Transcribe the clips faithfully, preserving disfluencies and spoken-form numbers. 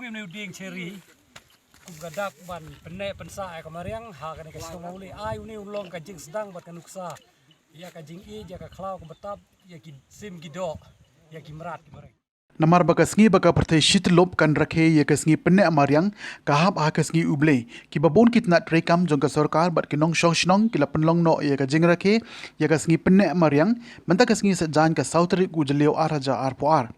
Une u dieng cherry kum ka dak ban pynneh pynsah ïa ka mariang ha kane ka shnong Mawlieh, ai une u long ka jingsdang bad ka nuksa ïa ka jingïeit ïa ka khlaw ka btap ïa ki sim ki doh ïa ki mrad ki mareng. Namar ba ka sngi ba ka pyrthei shi tyllup kan rakhe ïa ka sngi pynneh mariang, ka hap ha ka sngi U Blei. Kiba bun ki tnat treikam jong ka sorkar bad ki nongshong shnong ki la pynlong noh ïa ka jingrakhe ïa ka sngi pynneh mariang mynta ka sngi Saitjaiñ ka saw tarik u Jylliew ar hajar arphew ar.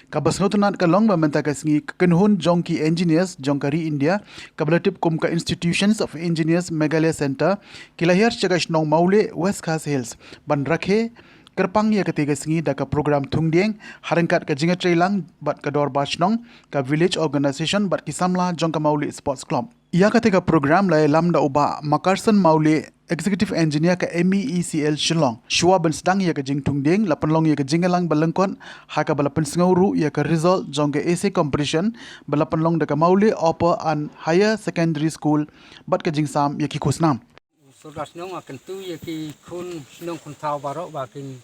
Kaba sngewtynnat ka long ba mynta ka sngi ka kynhun jong ki engineers jong ka ri India, kaba la tip kum ka Institutions of Engineers Meghalaya Centre, ki la hiar sha ka shnong Mawlieh, West Khasi Hills, ban rakhe kyrpang ïa katei ka sngi da ka program thung dieng, ha ryngkat ka jingïatreilang bad ka dorbar shnong, ka village organisation bad ki samla jong ka Mawlieh Sports Club. Ïa katei ka program la ïalam da u Bah Makarson Mawlieh, Executive Engineer ka M E E C L Shillong. Shuwa ban sdang ïa ka jingthung dieng, la pynlong ïa ka jingïalang ba lyngkot, ha kaba la pynsngew ruh ïa ka result jong ka essay competition ba la pynlong da ka Mawlieh Upper and Higher Secondary School bad ka jingsam ïa ki khusnam. U Sordar Shnong, nga kyntu ïa ki khun shnong khun thaw baroh ba kin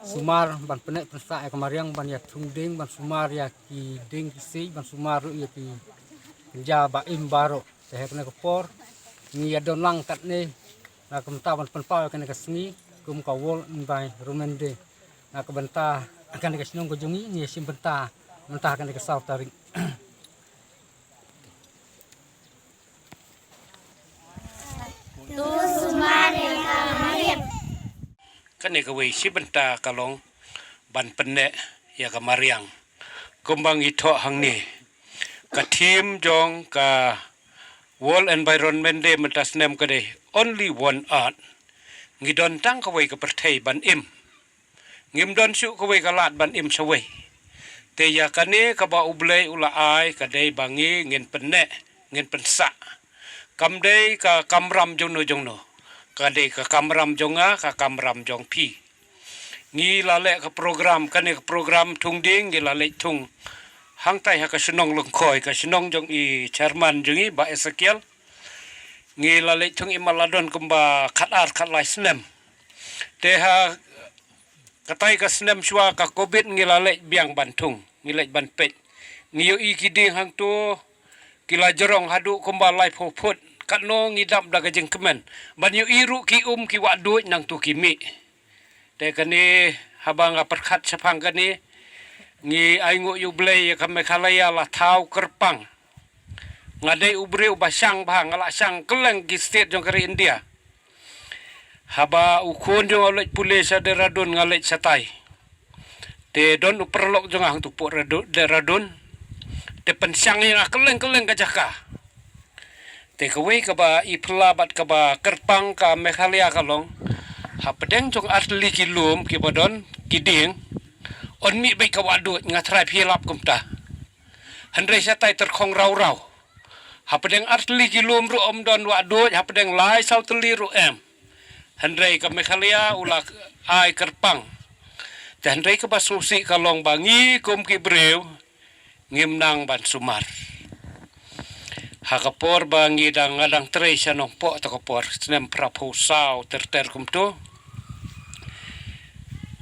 sumar ban pynneh pynsah ïa ka mariang, ban ïa thung dieng, ban sumar ïa ki dieng ki siej, ban sumar ruh ïa ki kynja ba im baroh. Te ha kane ka por ngi ïa don lang katne na ka bynta ban pynpaw ïa kane ka sngi kum ka World Environment Day. Na ka bynta kane ka shnong ka jong ngi, ngi ïa shim bynta mynta kane ka saw tarik. Kane kawei shi bynta ka long ban pynneh ïa ka mariang. Kumba ngi thoh hangne, ka theme jong ka World Environment Day mynta snem ka dei Only One Earth. Ngi don tang kawei ka pyrthei ban im. Ngim don shuh kawei ka lad ban im shawei. Te ïa kane kaba U Blei u la ai ka dei ba ngi ngin pynneh, ngin pynsah. Kam dei ka kamram jongno jongno. Ka dei ka kamram jong nga, ka kamram jong phi. Ngi la leh ka program, kane ka program thung dieng ngi la leit thung hangtai ha ka shnong Lyngkhoi, ka shnong jong i chairman jong ngi, Bah Ezekiel. Ngi la leit thung, i ma la don kumba khatar khatlai snem. Te ha katai ka snem shuwa ka covid ngi la leit biang ban thung, ngi leit ban peit. Ngi ïohi ki dieng hangto ki la jrong haduh kumba laiphew phut. Katno ngi dap da ka jingkmen ban ïohi ruh ki um ki wah duid nangto ki mih. Te kane haba nga pyrkhat shaphang kane, ngi ainguh ïa U Blei ïa ka Meghalaya la thaw kyrpang. Nga dei u briew ba shang bha, nga la shang kylleng ki state jong ka ri India. Haba u khun jong nga u leit pule sha Dehradun, nga leit shatai. Te don u paralok jong nga hangto pdeng Dehradun. Te pynshang ïa nga kylleng kylleng ka jaka. Te kawei kaba i phylla bad kaba kyrpang ka Meghalaya ka long, hapdeng jong artylli ki lum kiba don ki dieng, yn mih beit ka wah duid, nga tharai phi lap kumta. Hynrei shatai tyrkhong raw raw. Hapdeng artylli ki lum ruh ym don wah duid, hapdeng lai saw tylli ruh em. Hynrei ka Meghalaya u la ai kyrpang. Te hynrei kaba sngewsih ka long ba ngi kum ki briew ngim nang ban sumar. Ha ka por ba ngi dang, nga dang trei sha Nongpoh, to ka por snem phraphew saw ter ter kumto.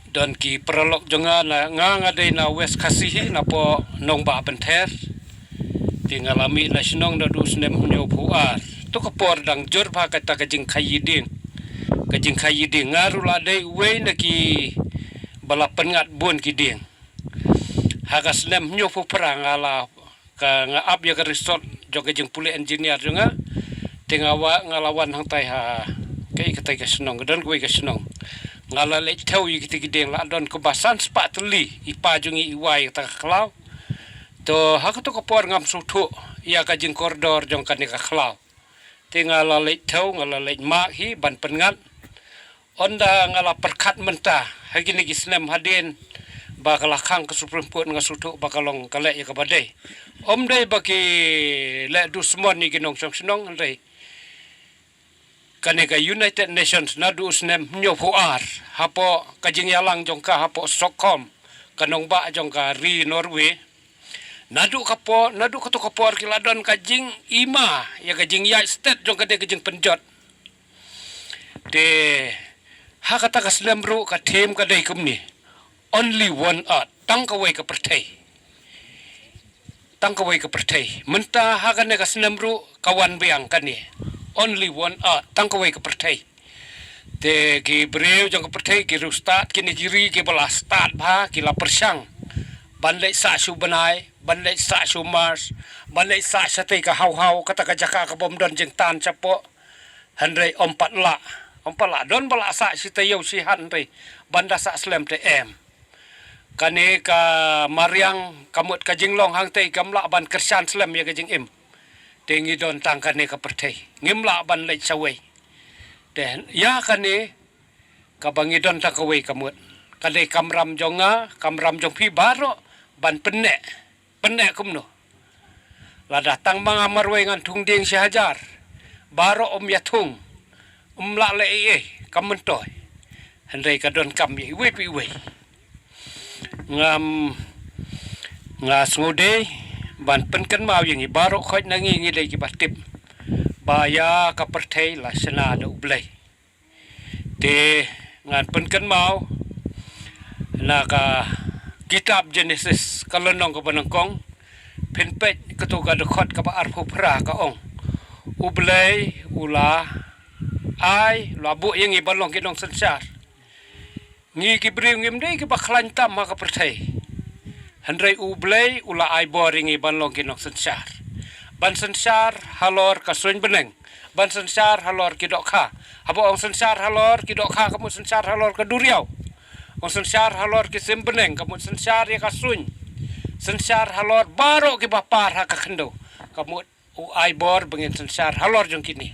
Don ki paralok jong nga, na nga, nga dei na West Khasi hi, na poh Nongbah Bynther. Te nga la mih na shnong naduh snem hynñiewphew ar. To ka por dang jur bha kata ka jingkhaii dieng. Ka jingkhaii dieng, nga ruh la dei uwei na ki ba la pynngat bun ki dieng. Ha ka snem hynñiewphew phra nga la ka, nga ap ïa ka result jong ka jingpule engineer jong nga. Te nga wa, nga la wan hangtai ha kaei katai ka shnong, ka don kawei ka shnong. Nga la leit thew ïa kita ki dieng, la don kumba san spah tylli, i pa jong ngi i wai kata ka khlaw. To ha kato ka por ngam sngewthuh ïa ka jingkordor jong kane ka khlaw. Te nga la leit thew, nga la leit mah hi ban pynngat. Ynda nga la pyrkhat mynta ha kine ki snem hadien ba ka la khang ka Supreme Court, nga sngewthuh ba ka long ka leh ïa kaba dei. Ym dei ba ki leh dusmon ïa ki nongshong shnong, hynrei kane ka United Nations naduh snem hynñiewphew ar, hapoh ka jingïalang jong ka hapoh Stockholm, ka nongbah jong ka ri Norway. Naduh ka por, naduh kato ka por ki la don ka jingima ïa ka jingïaid stet jong kane ka jingpynjot. Te ha kata ka snem ruh ka theme ka dei kumne, Only One Earth, tang kawei ka pyrthei. tang kawei ka pyrthei. Mynta ha kane ka snem ruh ka wan biang kane. Only one earth, tang kawei ka pyrthei. Te ki briew jong ka pyrthei ki riewstad, kine ki ri kiba la stad bha, ki la pyrshang ban leit sah sha u bnai, ban leit sah sha u Mars, ban leit sah shatei ka hawhaw, kata ka jaka kabym don jingtan shapoh. Hynrei ym pat lah, ym pat lah, don ba la sah shi taïew shi hat, hynrei ban da sah slem te em. Kane ka mariang, ka mut ka jinglong hangtei kam lah ban kyrshan slem ïa ka jingim. Te ngi don tang kane ka pyrthei, ngim lah ban leit shawei. Te ïa kane kaba ngi don tang kawei ka mut, ka dei kamram jong nga, kamram jong phi baroh, ban pynneh. Pynneh kumno? Lada tang ma nga marwei ngan thung dieng shi hajar, baroh ym ïa thung, ym lah leh ei ei, kam myntoi. Hynrei ka donkam ïa iwei pa iwei. Ngam, nga sngewdei ban pynkynmaw ïa ngi baroh, khoit na ngi ngi dei kiba tip ba ïa ka pyrthei la shna da U Blei. Te ngan pynkynmaw na ka kitab Genesis, ka lynnong kaba nyngkong, phin peit kato ka dkhot kaba arphew phra, ka ong, U Blei u la ai, la buh ïa ngi ban long ki nongsynshar. Ngi ki briew ngim dei kiba khlaiñ tam ha ka pyrthei. Hynrei U Blei u la ai bor ïa ngi ban long ki nongsynshar, ban synshar halor ka suiñ bneng, ban synshar halor ki dohkha. Haba ong synshar halor ki dohkha, ka mut synshar halor ka duriaw. Ong synshar halor ki sim bneng, ka mut synshar ïa ka suiñ. Synshar halor baroh kiba par ha ka khyndew, ka mut u ai bor ba ngin synshar halor jong kine.